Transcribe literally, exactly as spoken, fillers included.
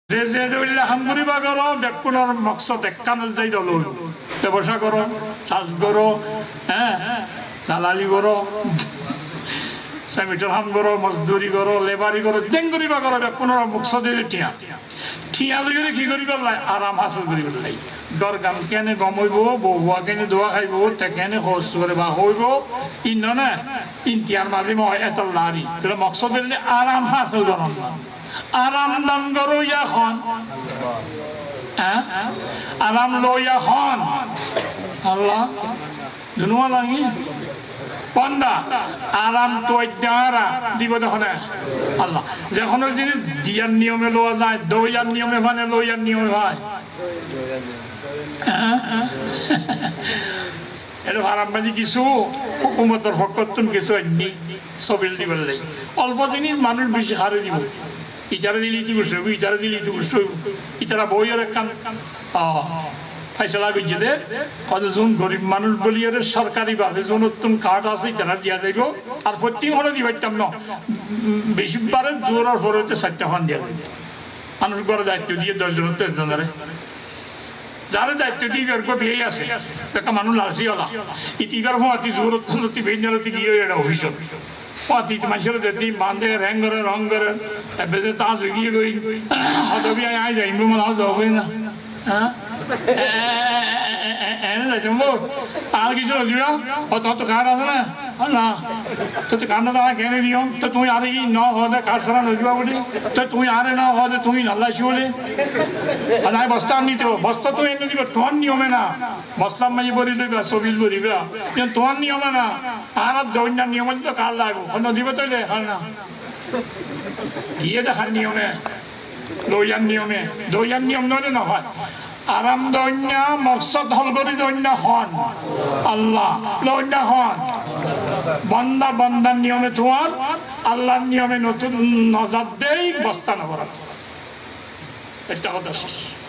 Ze ze dóilla ham goríba goró, bekkúnor moksód ekkán zai dol óibo. Bebosá goró, cás goró, hé, dalali goró, semitor ham goró, mozduri goró, lebari goró, zeén goríba goró, bekkúnor moksód óilde thiañ. Thiañ loiyóre ki goríbar lái? Aram hásil goríbar lái. Gór gán keéne gom óibo, bou fuwa keéne duwa háibo, te keéne hoós goré ba hoibo, ín no né, ín thiañr mazé mo etor lari. Tóile moksód óilde aram hásil gorón. Aram dan goróya hon? Há? Aram loiya hon? Allah. Dunúa lagi? Banda, aram tuaidda añára dibo de hone? Allah. Ze honó zinis diyar niyome lowa zai, doiyar niyome fai né loiyar niyome fai? Há? Ere faram mazi kissú hókumotor fokkóttun kissú ainní sobil dibar lái. Olfo zinis manúic beci háre dibo. Itaré dile itu gorí óibo, itaré dile itu gorí óibo. Itará boiyóre ekkán, ah, faisala goijjé de, hoó de zun gorib manúic bóli ere sorkari babe zunottún kard asé, itará diya zaibo. Ar fottí honó di faittam no. Beci bare zuwor or fore te sairta fán diya zaibo. Manúic góror daitto diye doc zonottú ekzonore. Zare daitto diye ibar uggwá biyai asé, ekká manúic lalsi ola. Ite ibar fúañti zuworottú loti beinna loti giyé ere ofisot. Fúañti ite maincóre zedde bande reng gore, rong gore, ebbe ze tañs ói giyé goi. Hoó de biyai añí zaiyum, mone hoó zagói na. Há? E, e, e, e, e, e, ene zaiyum bo. Ar kissú no diba? Hoó de, hoó de kard asé na? Hoó de na. Tói kard no tákile keéne diyum? Tói tuñí añáre no hoó de kard sára no diba buli? Tói tuñí añáre no hoó de tuñí nallaicí buli? Ar añí bosta aní dibo, bosta tuñí aní diba, tuáñr niyome na. Bostar maze bóri loiba, sobil bóriba. Iyán tuáñr niyome na. Añárar doinnar niyome to kard laibo. Hoó no diba tóile, hoó na. Giyé de hár niyome? Loiyar niyome, doiyar niyom noóile no fai. Aram doinna, moksód hól gorí doinna hon? Allah. Loinna hon? Banda, bandar niyome tuáñr, Allar niyome notún nozar dei, bosta no goró. Ekká hotá céc.